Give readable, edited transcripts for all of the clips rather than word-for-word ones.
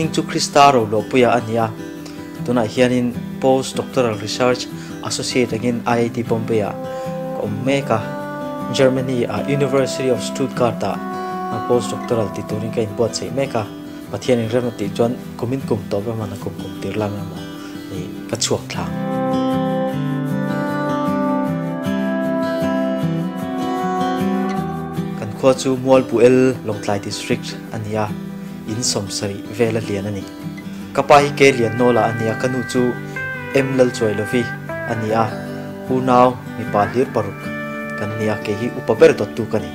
Ka hming chu Krista Roluahpuia a ni a, tunah hianin Post Doctoral Research Associate angin IIT Bombay-ah ka awm mek a, Germany-a University of Stuttgart-ah Post Doctoral ti turin ka inbuatsaih mek a, Pathianin rem a tih chuan kumin kum tawp emaw na kum kum tir lam emaw ih ka chhuak thlang. Kan khua chu Mualbuel Lawngtlai District a ni a, in 70 vel a lian a ni. Ka pa hi Ke Lian Nawla a ni a, ka nu chu M Lalchuailovi a ni a, unau mipa hlir paruk kan ni a, kei hi upa ber dawttu ka ni.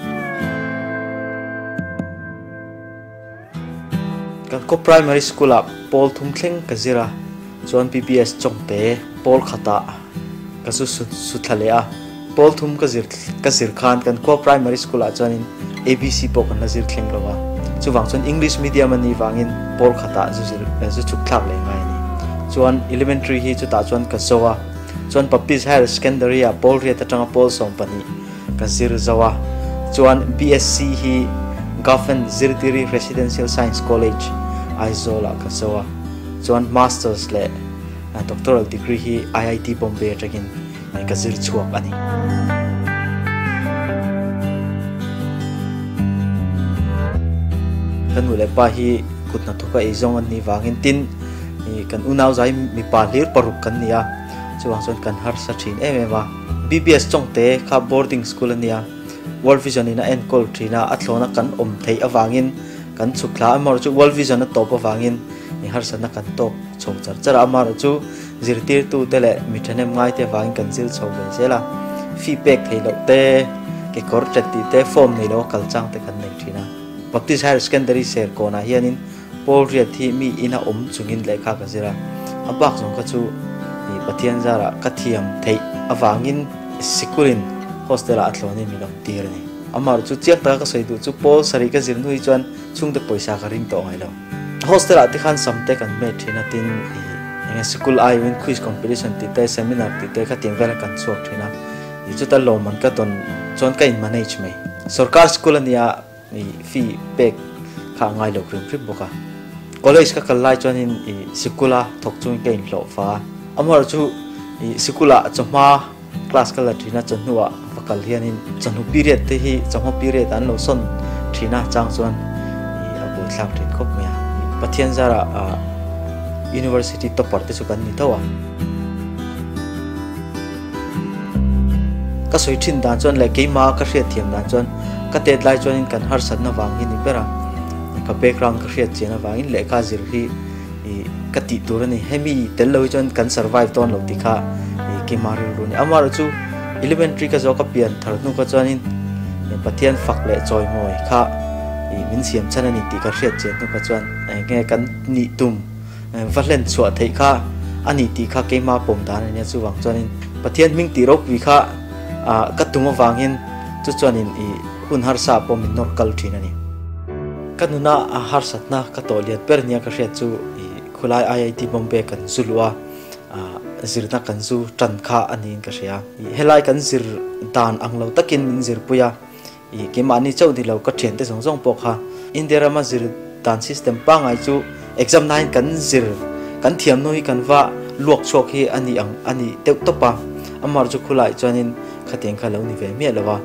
Kan khaw primary school ah pawl thum thleng ka zir a, chuan PBS Chawngte pawl khatah ka zu su thla leh a. Pawl thum ka zir ka zir khan kan khua primary school ah chuanin ABC pawh kan la zir thleng lo a, chuvang chuan English medium a nih vangin pawl khatah zu zir zu chhuk thlak leh ngai a ni. Chuan elementary hi chutah chuan ka zo a, chuan Baptist Higher Secondary ah pawl riat atanga pawl 12 Ka zir zo a, chuan BSc hi Government Zirtiri Residential Science College, Aizawl ah ka zo a, chuan Masters leh Doctoral degree hi IIT Bombay atangin ka zir chhuak a ni. Ka nu leh pa hi kut hnathawka eizawng an nih vangin tin kan unau zai mipa hlir paruk kan ni a, chuvang chuan kan harsa thin em em a. BBS Chawngte kha boarding school a nia, World Vision in a enkawl thin a, a thlawna kan awm theih avangin kan chhuk thla a, amaherawhchu World Vision a tawp avangin i harsatna kan tawk chho char char a, amaherawhchu zirtirtute leh mi thahnem ngaite avangin kan zir chho ve zel a, fee pek theih loh te, kekawr tet tih te, form nei lo a kal chang te kan nei thin a. Baptist Higher Secondary Serkawnah hianin Paul Riat hi mi ina awm chungin lehkha ka zir a, a bak zawng kha chu i Pathian zarah ka thiam theih avangin sikulin hostel-ah a thlawnin min awm tir a ni. Amah chu chiang taka ka sawi duh chu Paul sarih ka zir hnu hi chuan chhungte pawisa ka ring tawh ngai lo. Hostel-ah te khan sam te kan met thin a, tin i enge sikul aiawin quiz competition tih te, seminar tih te kha tiang velah kan chhuak thin a, i chuta lawmman ka dawn chuan ka in manage mai. Sorkar sikul a nia. I fee pek kha a ngai lo hrim hrim bawk a. College ka kal lai chuanin i sikula thawk chungin ka inhlawh fa a. Amaherawhchu chu i sikulah chawhma class ka la thin a, chawhnuah va kal hianin chawhnu period te hi chawhma period an lo sawn thin a, chang chuan i a buaithlak thin khawp mai a. Pathian zarah University topper te chu kan ni tho a. Ka sawi thin dan chuan leh keimah ka hriat thiam dan chuan ka tet lai chuanin kan harsatna vang hi ni ber a, ka background ka hriat chian avangin lehkha zir hi ih ka tih tur a ni. Hemi tel lo hi chuan kan survive dawn lo tih kha ih keimah rilru a ni. Amaherawhchu elementary ka zawk a pian thar hnu kha chuanin Pathian fak leh chawimawi kha ih min siam chhan a ni tih ka hriat chian hnu kha chuan eng nge kan nih tum Va hlen chhuah theih kha a ni tih kha keimah pawm dan a nia, chuvang chuanin Pathian hming tih ropui kha ka tum avangin chu chuanin i hun harsa pawh min nawr kal thin a ni. Ka nuna a harsatna ka tawh lian ber nia ka hriat chu i khulai IIT Bombay kan zu luh a, zirna kan zu tan kha a niin ka hria. Helai kan zir dan ang lo takin min zirpui a, I keimahni chauh ni lo ka thiante zawng zawng pawh kha India rama zir dan system pangngai chu exam nain kan zir kan thiam hnu hi kan va luak chhuak hi a ni ang a ni deuh tawp a, amar chu khulai chuanin khatiang kha lo ni ve miah lo a,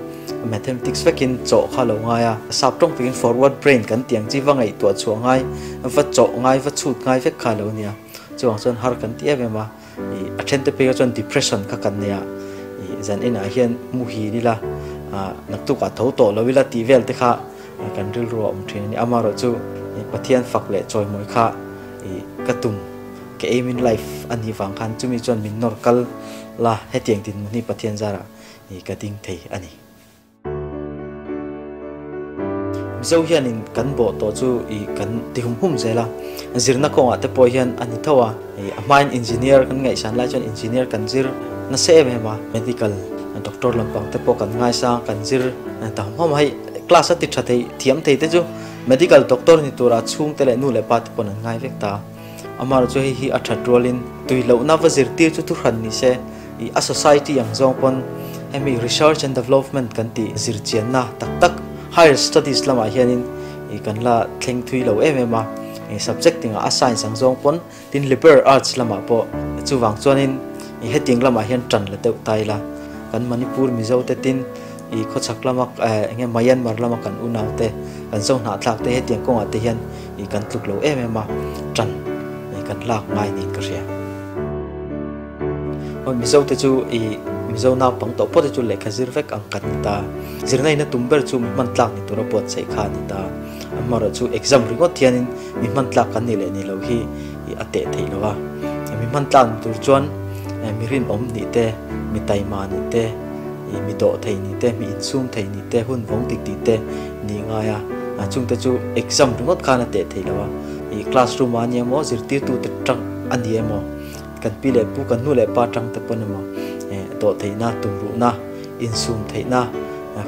mathematics vekin chawh kha lo ngai a, sap tawng takin forward brain kan tih ang chi va ngaihtuah chhuah ngai va chawh ngai va chhut ngai vek kha lo nia, chuvang chuan har kan ti em em a. I a thente phei kha chuan depression kha kan nei a, i zan inah hian muhil ila, naktukah tho tawh lo ila tih vel te kha kan rilru a awm thin a ni. Amaherawhchu Pathian fak leh chawimawi kha i ka tum, ka aim in life a nih vang khan chumi chuan min nawr kal la, hetiang dinhmun hi Pathian zarah i ka ding thei a ni. Mizo hianin kan bawh tawh chu i kan ti hum hum zel a, zirna kawngah te pawh hian a ni tho a, i a hmain engineer kan ngaihsan lai chuan engineer kan zir nasa em em a, medical doctor lampang te pawh kan ngaisang kan zir ta hum hum a, hei class a ti tha thei thiam thei te chu medical doctor ni tura chhungte leh nu leh pa te paw'n an ngai vek ta a, amaherawhchu hei hi a that rualin tui lohna va zirtir chu thuhran ni se. I a society ang zawng pawn hemi research and development kan tih zirchianna tak tak higher studies lamah hianin i kan la thleng thui lo em em a. Subject tinga a science ang zawng pawn tin liberal arts lamah pawh chuvang chuanin hetiang lamah hian tan la deuh ta ila. Kan Manipur Mizo te tin i khawchhak lama enge Myanmar lama kan unau te kan zo hnahthlak te hetiang kawngah te hian i kan tluk lo em em a tan kan lak ngai niin ka hria. Mizo te chu i Mizo naupang tawh pawh te chu lehkha zir vek ang kan ni ta. Zirna in a tum ber chu mi hman tlak ni tura buatsaih kha a ni ta. Amaherawh chu exam ringawt hianin mi hman tlak kan ni leh ni lo hi a teh theih lo a. Mi hman tlak ni tur chuan mi rinawm nih te, mi taima nih te, mi dawh thei nih te, mi insum thei nih te, hun vawng dik tih te nih ngai a. Chungte chu exam ringawt khan a teh theih lo a. Classroom ah a ni emaw, zirtirtute tang a ni emaw, kan pi leh pu, kan nu leh pa tang te pawn emaw dawh theihna, tumruhna, insum theihna,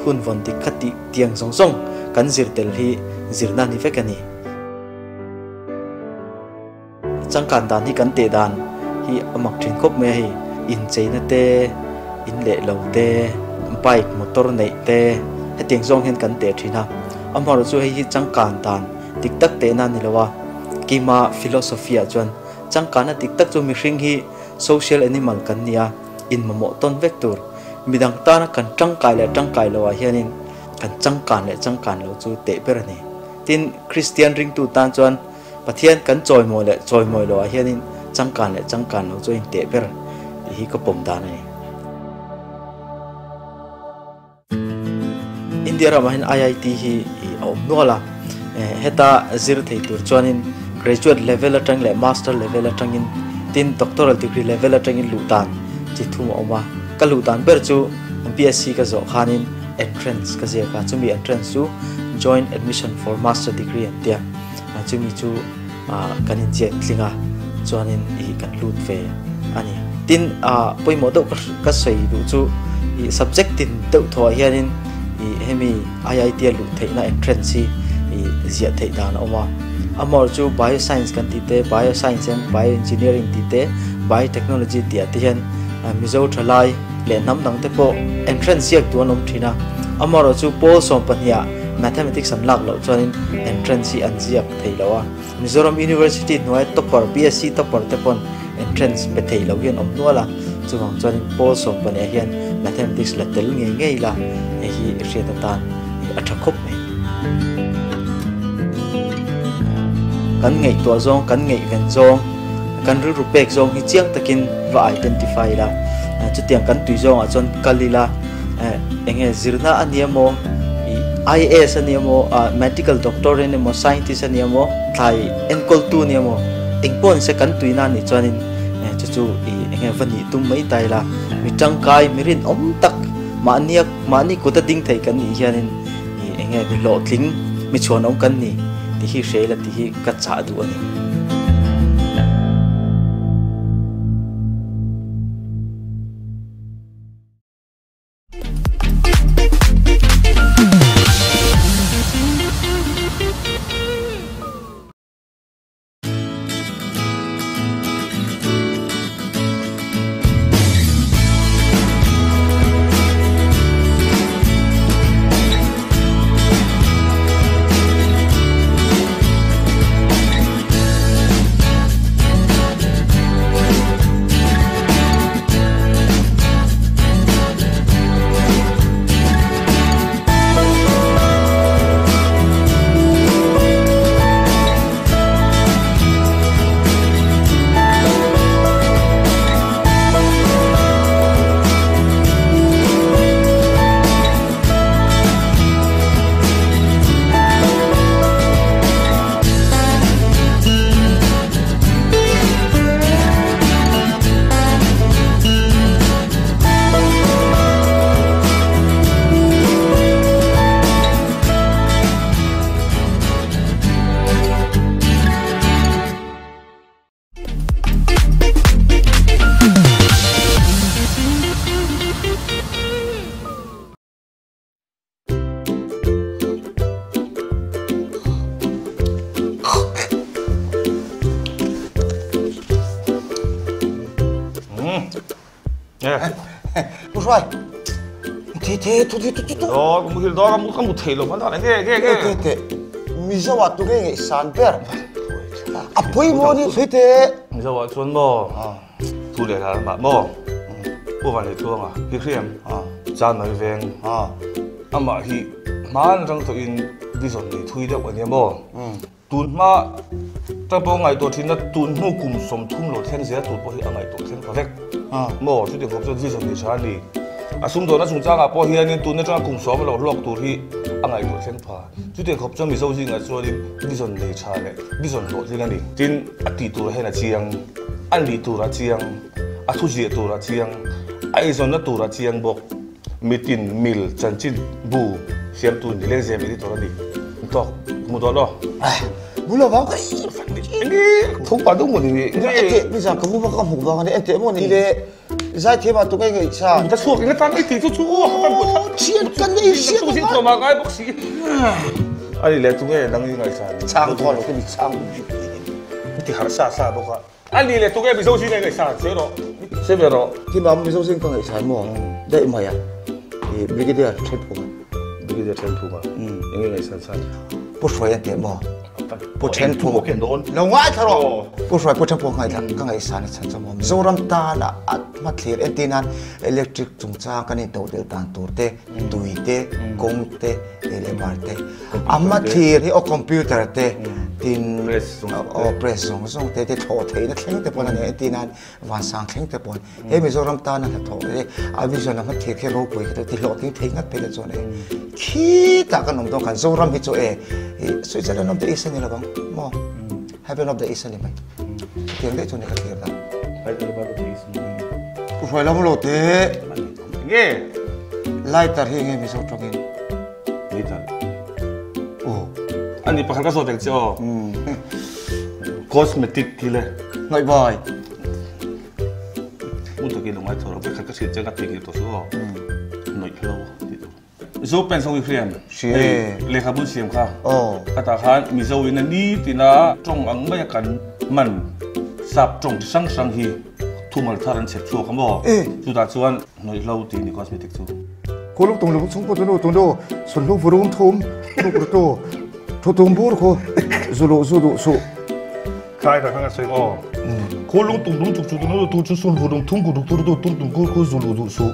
hun vawn dik kha tih tiang zawng zawng kan zir tel hi zirna ni vek a ni. Changkan dan hi kan teh dan hi a mak thin khawp mai a hei, incheina te, in leh lo te, bike motor neih te hetiang zawng hian kan teh thin a. Amaherawhchu hei hi changkan dan dik tak tehna a ni lo a, keima philosophy ah chuan changkanna dik tak chu mihring hi social animal kan ni a, inmamawh tawn vek tur. Midang tana kan tangkai leh tangkai loah hianin kan changkan leh changkan lo chu teh ber a ni. Tin, Kristian ringtu tan chuan Pathian kan chawimawi leh chawimawi loah hianin changkan leh changkan lo chu a inteh ber tih hi ka pawm dan a ni. India ramah hian IIT hi a awm nual a, heta zir thei tur chuanin graduate level atang leh master level atangin tin doctoral degree level atangin luh dan chi thum a awm a. Ka luh dan ber chu BSc ka zawh khanin entrance ka ziak a, chumi entrance chu joint admission for master degree an tia, chumi chu kan inziak tling a, chuanin i kan lut ve a ni. Tin, pawimawh deuh ka sawi duh chu i subject tin deuh thawhah hianin i hemi IIT a luh theihna entrance hi i ziah theih dan a awm a. Amaherawhchu chu bioscience kan tih te, bioscience hian bioengineering tih te, biotechnology tih ah te hian Mizo thalai leh hnam dang te pawh entrance ziak duh an awm thin a. Amaherawhchu pawl 12 ah mathematics an lak loh chuanin entrance hi an ziak thei lo a. Mizoram University hnuaia topper, BSc topper te pawn entrance pe thei lo hi an awm nual a, chuvang chuanin pawl 12 ah hian mathematics la tel ngei ngei la, hei hi i hriat atan a tha khawp mai. Kan ngaihtuah zawng, kan ngaihven zawng, kan rilru pek zawng hi chiang takin va identify ila, chutiang kan tui zawngah chuan kal ila, eng nge zirna a ni emaw, IAS a ni emaw, medical doctor a ni emaw, scientist a ni emaw, thlai enkawltu a ni emaw, eng pawh ni se kan tuina a nih chuanin chu chu eng nge va nih tum mai ta ila, mi tangkai, mi rinawm tak, mahnia mahni kut a ding thei kan nih hianin eng nge mi hlawhtling, mi chhuanawm kan ni tih hi hria ila tih hi ka chah duh a ni. Pu Hruai, the the thu thi thu thu. Daw, ka muhil daw, ka mu ka mu thei lo man nge nge nge. The the, Mizo ah tu nge nge san ber. Pawimawh ni sawi teh. Mizo ah chuan maw thu leh hla lamah maw Pu Vanneitluanga hi hriam Chanmai veng amah hi hman atang tawhin vision nei thui deuh a nia maw. Tun hma tang pawh a ngaihtuah thin a, tun hnu kum 30 lo thleng zel tur pawh hi a ngaihtuah thleng ta vek maw? Chuti khawp chuan vision nei tha a ni. A sumdawnna chungchangah pawh hianin tun atanga kum 10 lo hlawk tur hi a ngaihtuah thleng pha. Chuti khawp chuan Mizo zingah chuanin vision nei tha leh vision hlawhtling a ni. Tin, a tih turah hian a chiang, a nih turah chiang, a thuziah turah chiang, a eizawnna turah chiang bawk. Mitin mil chanchin bu siamtu ni leng zem editor a ni. Tawk hmu dawn aw. Hmu lo vang ka Enge tho pa deuh maw ni enge. Ente mi zan ka mu vang ka hmuh vang a ni ente maw ni le zaithiam ah tuk ei ngaih sa. Ta chhuak eng atan ei tih chu chu aw ka tan buai Thian kan ei hriat a ngai. Thawm ah ngai bawk si. Ani le tunge nang i ngaih sa. Chang thaw lo ka ni chang. Ti harh sa sa bawk a. A ni le tunge Mizo zing a ngaihsan che rawh che ve rawh. Khi mam Mizo zing ka ngaihsan maw daih mai a i Brigadier Thenphunga. Brigadier Thenphunga enge ngaihsan san? Pu Hruai an teh maw? Pu Thenphunga lo ngaithla rawh. Pu Hruai Pu Thenphunga ngaithla ka ngaihsan a chhan chu maw Mizoram tan a a hmathlir entir nan electric chungchang kan intodelh dan tur te tui te kawng te ei leh bar te a hmathlir hi aw computer te tin aw press zawng zawng te te thlawh theihna thleng te pawn a nei entir nan vansang thleng te pawn he Mizoram tana hnathawh te a vision a hmathlir khi ropui khi ti hlawhtling thei ngat phei te chuan e khitah kan awm dawn khan Zoram hi chu e Switzerland of the East a ni lovang maw Heaven of the East a ni mai chutiang daih chu ni ka thlir dan. Pu Hruai lam lo te. Nge? Lighter hi nge Mizo tawngin? Lighter. Oh. Ani pakhat ka zawt ang che aw. Cosmetic ti le. Ngai bai. Mun takin lo ngai tho ro pakhat ka hriat che ka theihnghilh tawh chu aw. Nawih hlo ti tur. Mizo pen song i hriam. Hrie. Lehkhabu siam kha. Aw. Ka tah khan Mizo in a ni tina tawng ang mai a kan man sap tawng chi hrang hrang hi thumal thar an chhep chhuak a maw? Chutah chuan hnawihhlo tih ni cosmetic chu. Khuluk tung lung chung pawh chu nu tung nu sunhlu vurum thum thu kur tu thu tum bur khu zu luh zu duh suh. Khai ka khang a sawi aw. Khulung tum lung chuk chuk tu nu tu chu sun vurum thum ku tu tu tum tum kur khu zu luh duh suh.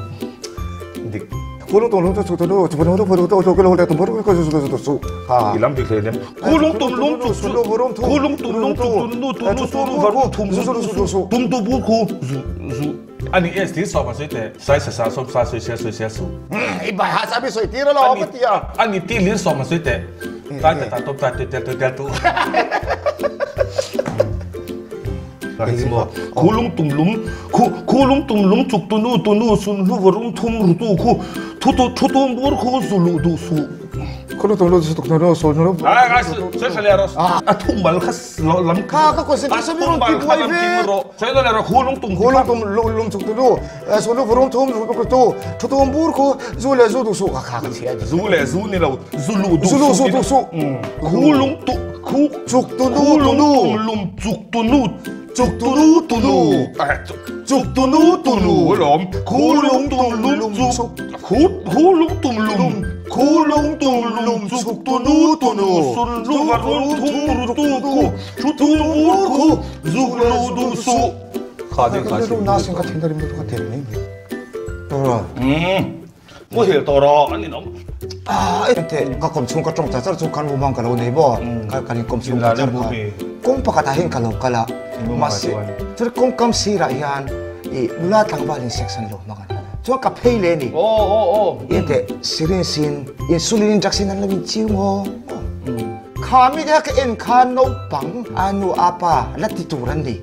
Dik. Khulung tum lung chuk chuk tu nu chu nu tu tu tu ku lu tum bur khu zu lu duh suh. Ha. I lam dik hle nem. Khulung tum lung chuk chuk khulung tum lung chuk tu nu tu nu su lu varum thum zu lu duh suh tum tu bur khu zu zu. Ani es ti sawm a sawi teh. Sai sa sa sawm sa sawi sia sawi sia su. I bai ha sa mi sawi tir alo ka ti a. Ani ti lir sawm a sawi teh. Tai ta ta top tai te tel te tel tu. Khulung tum lum khu khulung tum lum chuk tu nu tu nu sun hlu varum thum ru tu khu thu tu thu tum bur khu zu lu du su. Khulung tum lu su tuk nu su nu. Ai ai su sa le ro. A thum mal kha lam kha ka ko sin sa mi ron ti buai ve. Sai le ro khulung tum khulung tum lum chuk tu nu su nu varum thum ru tu tu thu tum bur khu zu le zu du su kha kha ka chhia. Zu le zu ni lo zu lu du su. Zu lu zu du su. Khulung tu khu chuk tu nu tu nu lum chuk tu nu chuk tu nu tu nu chuk tu nu tu nu lom khulung tum lum chuk khu khulung tum lum khulung tum lum chuk tu nu tu nu sun lu varum thum ru tu khu thu tum bur khu zu lu du su. Kha ding kha sin na sin ka thin rim tu ka tel mai mai. Mu hil to ro ani nom. A ente ka kom chung ka tong cha char chu kan mu mang ka lo nei bo ka kan kom chung ka char ka kong pakhat ah hin ka lo kal a mahse chuan kawng kam sirah hian ih nula tlangval in sex an lo hmang a chuan ka phei leh a ni ente syringe in insulin injection an lo in chiu maw kha mi te kha ka en khan naupang a nu a pa la ti tur an ni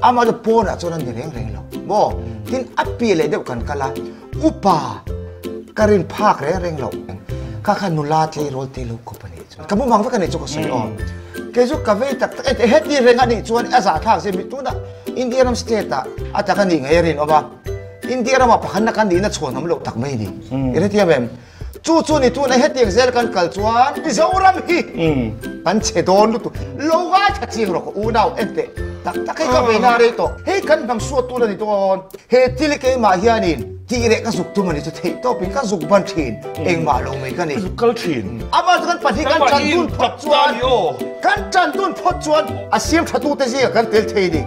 amah chu pawnah chuan an ni reng reng lo maw tin a piah leh deuh kan kal a Upa ka rin phak reng reng loh kha kha nula tleirawl te lo kawp a nih chuan ka mumang vek a nih chu ka sawi aw. Kei chu ka vei tak tak e heti reng a nih chuan a zahthlak zia mi tunah India ram state ah a tak a nih ngei a rinawm a, India ramah pakhatna kan nihna chhuan awm loh tak mai a ni. I hrethiam em? Chu chu ni tuna hetiang zel kan kal chuan Mizoram hi kan chhe dawn lutuk. Lo ngaithla chiang rawh ka unau en teh tak tak hei ka veina rei tawh. Hei kan hnam suat tur a ni dawn. He thil keimah hianin. Tih leh ka zuk tum a ni chu theih tawpin ka zuk ban thin, engmah lo mai ka ni. Ka zuk kal thin. Amah chu kan pahnih kan tan dun phawt chuan, kan tan dun phawt chuan a siam tha tute zingah kan tel thei a ni.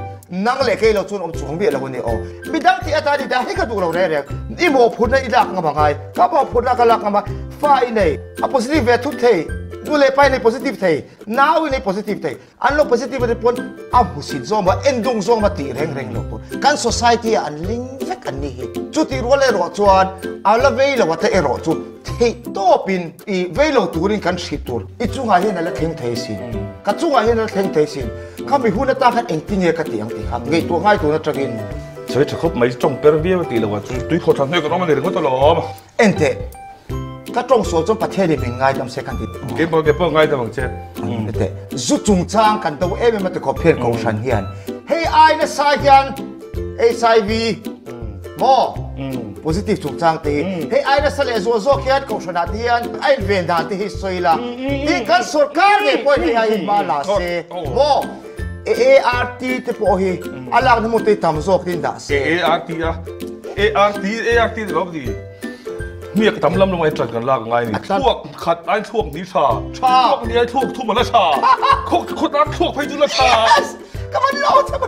Nang leh kei lo chuan awm chuang miah lo a ni aw. Midang tih atan i dah hi ka duh lo reng reng. I mawhphurhna i lak ngam a ngai, ka mawhphurhna ka lak ngam a, fa i nei, a positive ve thut thei, nu leh pa i nei positive thei, nau i nei positive thei. An lo positive a ni pawn a hmusit zawm a, en dung zawm a tih reng reng lo tur. Kan society ah an ling vek an ni hi. Chutih rual erawh chuan a la vei lo a te erawh chu theih tawpin i vei lo turin kan hrih tur. I chungah hian a la thleng thei sin. Ka chungah hian a la thleng thei sin. Kha mi hun atan khan engtin nge ka tih ang tih kha ngaihtuah ngai tun atangin. Sawi tha khawp mai, tawng per viau a tih loh ah chuan tuikhawh tha hnuai kan awm a ni ringawt alawm. Enteh, ka tawng sual chuan Pathian in min ngaidam se kan ti. Keimah ke pawh ngaidam ang che. Enteh, zu chungchang kan do em em a ti khawp hian Kohhran hian hei ai nasa hian HIV maw positive chungchang te hi hei ai nasa leh zual zawk hian Kohhran ah te hian a inven dan te hi sawi la tin kan sorkar ngei pawhin hei ai hi hma la se maw ART te pawh hi a lakna hmun te hi tam zawk tin dah se. ART a ART ART ni lo ti hmiak tam lam lam ai tran kan lak ngai ni thluak khat ai thluak ni tha thluak ni ai thluak thum la tha khok khot a thluak phei chu la tha ka van lo cha ma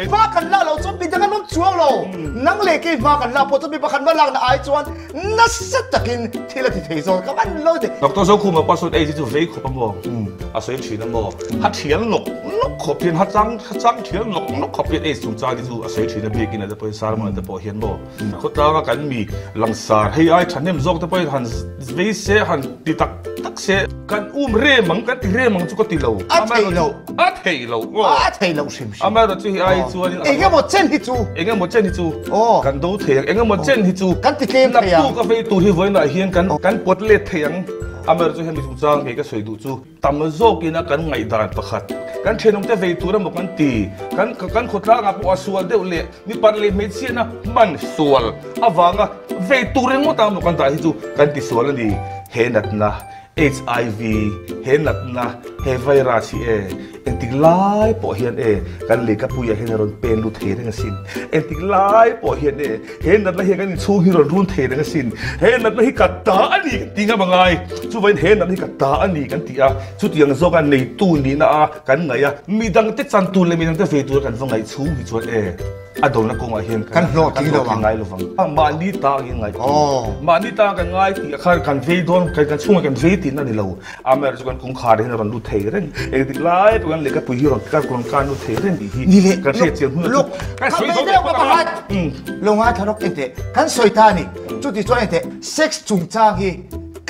hma kan la lo chuan midang an awm chuang lo nang leh kei hma kan la pawh chuan mi pakhat hma lakna ai chuan nasa takin thil a ti thei zawk ka van lo ti Doctor Zokhuma pa sawn ei chu vei khawp a maw a sawi thin a maw ha thial nawk nawk khawp hian ha chang ha chang thial nawk nawk khawp hian aids chungchang hi chu a sawi thin a biakin a te pawhin sermon te pawh hian maw khawtlanga kan mi langsar hei ai thahnem zawk te pawhin han vei se han ti tak tak se kan um rem ang kan ti rem ang chu ka ti lo a thei lo a thei lo a thei lo hrim hrim amaherawhchu hi ai chuan engemaw chen hi chu engemaw chen hi chu kan do thei ang engemaw chen hi chu kan ti tlem thei ang naktuk a vei tur hi vawiinah hian kan kan pawt let thei ang amaherawhchu hemi chungchang kei ka sawi duh chu Tam zawkina kan ngaihdan pakhat, kan thenawmte vei tur emaw kan ti, kan kan khawtlangah pawh a sual deuh leh mipat leh hmeichhiatna hman sual avanga vei tur ringawt ang emaw kan dah hi chu kan ti sual a ni. He natna, HIV, he natna, he virus hi e, engtik lai pawh hian e, kan lehkhapuiah hian a rawn pen lut thei reng asin. Engtik lai pawh hian e, He natna hian kan inchhung hi rawn run thei reng asin. He natna hi ka ta a ni kan ti ngam a ngai. Chuvain he natna hi ka ta a ni kan ti a, chutiang zawka neitu nihna a kan ngaih a, midangte chan tur leh midangte ve tura kan va ngaih chhung hi chuan e, a dona kawngah hian kan hlawhtling ngai lovang. Mahni ta angin ngai tih. Mahni ta kan ngai tih a khan kan vei dawn, kan chhungah kan vei tihna a ni lo. Amaherawhchu kan kawngkhar hian a rawn lut thei reng. Engtik lai pawh kan lehkhapui hi rawn kar rawn kan lut thei reng tih hi kan hriat chian hun a chu. Kan sawi zo deuh pakhat. Lo ngaithla rawk engteh kan sawi ta a ni. Chuti chuan engteh sex chungchang hi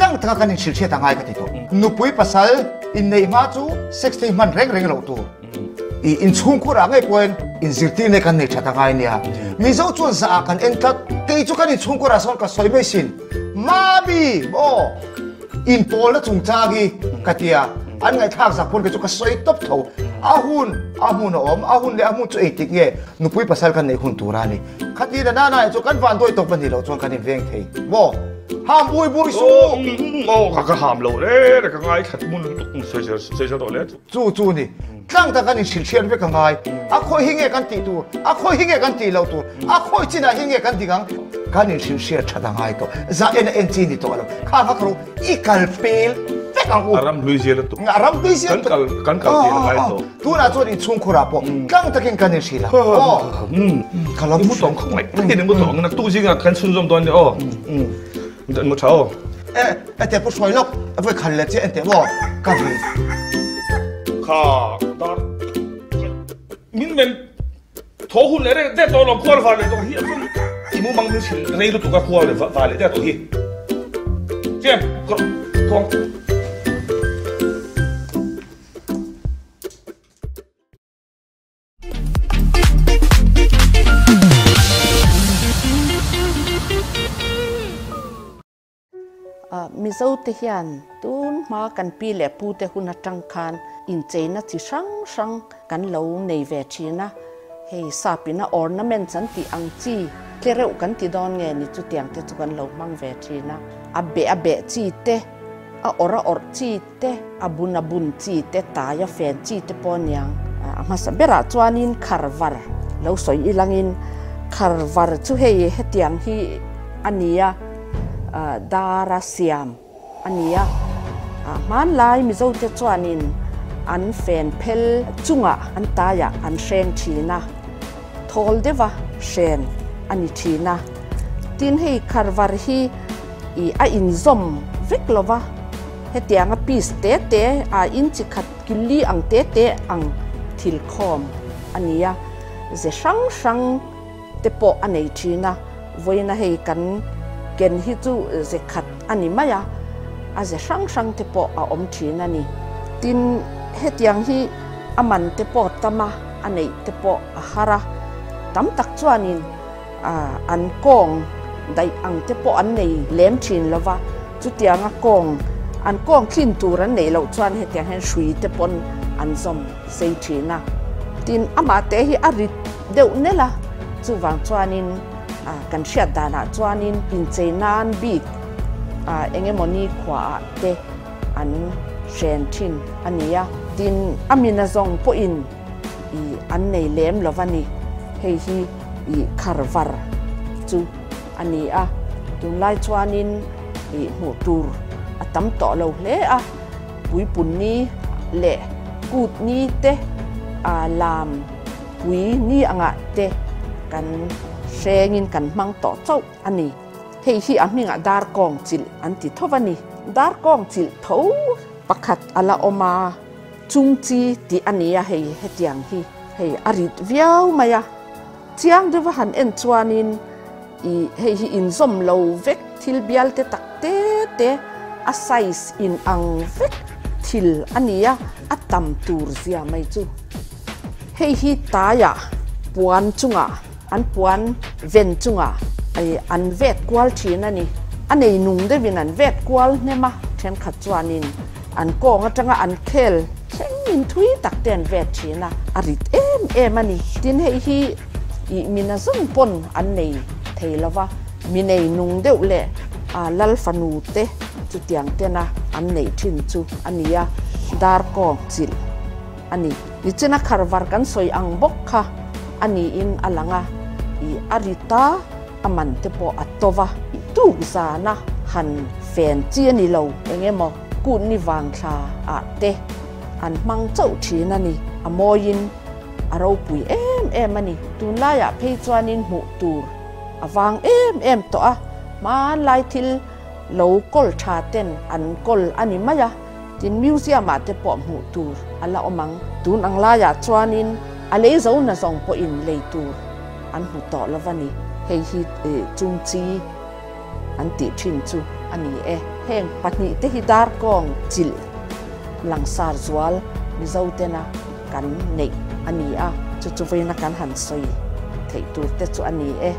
kang taka kan inhrilh hriat a ngai ka ti tawh. Nupui pasal inneih hma chu sex te hi hman reng reng loh tur. I inchhungkhur ah ngei pawhin inzirtirna kan nei that a ngai nia. Mizo chuan zah ah kan en tlat. Kei chu kan inchhungkhur ah sawn ka sawi mai sin. Mami! Aw! Inpawlna chungchang hi ka tia an ngaihthlak zak pawn kei chu ka sawi tawp tho. A hun a hmun a awm, a hun leh a hmun chu engtik nge nupui pasal kan neih hun tur a ni. Khati na nana hi chu kan van dawi tawp a nih loh chuan kan inveng thei maw? Ham bui bui su! Aw ka ham lo le ka ngaithla hmun lutuk sawi sawi tawh le chu. Chu chu ni. Tlang tak an inhrilh hriat vek a ngai. A khawi hi nge kan tih tur? A khawi hi nge kan tih loh tur? A khawi chinah hi nge kan dik ang? Kan inhrilh hriat that a ngai tawh. Zah en a en chi ni tawh lo. Kha kha kha i kal pel vek ang u. A ram hlui zial a tuk. A ram hlui zial tuk. Kan kal pel a ngai tawh. Tunah chuan inchhungkhur ah pawh tlang takin kan inhrilh a. Aw. Ka lo mu tawng khaw ngaih takin i mu tawng. Naktuk zingah kan chhunzawm dawn nia aw. Mu tha aw. E, e te pu hruai lawk, e voi khan le che en te maw, ka vi. Kha, dar, min men tho hun le reng det to lo khual va le to hi a i mu mang min hrilh rei lutuk a khual le va le det to hi. Chian, thong. Mizo te hian tun hma kan pi leh pu te hun atang khan incheina chi hrang hrang kan lo nei ve thin a, hei sapina ornaments an tih ang chi tle reuh kan ti dawn nge ni chutiang te chu kan lo hmang ve thin a, a beh a beh chi te, a awrh a awrh chi te, a bun a bun chi te, tai a fen chi te pawh aniang. A hmasa berah chuanin kharvar lo sawi ilangin kharvar chu hei hetiang hi a ni a, dara siam a ni a. Hmanlai Mizote chuanin an fen phel chungah an taiah an hreng thin a, thawl deuha hren a ni thin a. Tin, hei kharvar hi i a inzawm vek lo va, hetianga piece te te a inchi khat killi ang te te ang thil khawm a ni a, ze hrang hrang te pawh a nei thin a, vawiina hei kan ken hi chu ze khat a ni mai a, a ze hrang hrang te pawh a awm thin a ni. Tin, hetiang hi a man te pawh tam a, a neih te pawh a har a, tam tak chuanin an kawng daih ang te pawh an nei lem thin lo va, chutianga kawng an kawng thlin tur an neih loh chuan hetiang hian hrui te pawn an zawm sei thin a. Tin, amah te hi a rit deuh nelh a, chuvang chuanin kan hriat danah chuanin inchei nan bik eng emaw ni khuaah te an hren thin a ni a. Tin, a mina zawng pawhin an nei lem lo va ni, hei hi i kharvar chu a ni a. Tunlai chuanin i hmuh tur a tam tawh lo hle a. Puipun ni leh kut ni te, lam pui ni angah te kan hrengin kan hmang tawh chauh a ni. Hei hi a hmingah darkawng chilh an ti tho va ni. Darkawng chilh tho pakhat a la awm a, chungchi tih a ni a hei hetiang hi. Hei a rit viau mai a, chiang deuha han en chuanin Ih, hei hi inzawm lo vek thil bial te tak te te, a size in ang vek thil a ni a, a tam tur zia mai chu. Hei hi taiah puan chungah, an puan ven chungah ih an vet kual thin a ni. A nei nung deuhin an vet kual hnem a, thenkhat chuanin an kawng atanga an khel thlengin thui tak te an vet thin a, a rit em em a ni. Tin, hei hi Ih mina zawng pawn an nei thei lo va, mi nei nung deuh leh a lal fanu te chutiang tena an neih thin chu a ni a, darkawng chilh a ni. Nichina kharvar kan sawi ang bawk kha a niin a lang a, ih a rit a, a man te pawh a to va, ih tuk zana han fen chi a ni lo, eng emaw kut ni vang thla ah te an hmang chauh thin a ni, a mawiin. A ropui em em a ni. Tunlaiah phei chuanin hmuh tur a vang em em tawh a, hmanlai thil lo kawl tha ten an kawl a ni mai a, tin museum ah te pawh hmuh tur a la awm ang. Tun ang laiah chuanin a lei zo na zawng pawhin lei tur an hmu tawh lo va ni. Hei hi chungchi an tih thin chu a ni e. Heng pahnihte hi darkawng chilh langsar zual Mizo tena kan neih a ni a, chu chu vawiina kan han sawi theih tur te chu a ni e.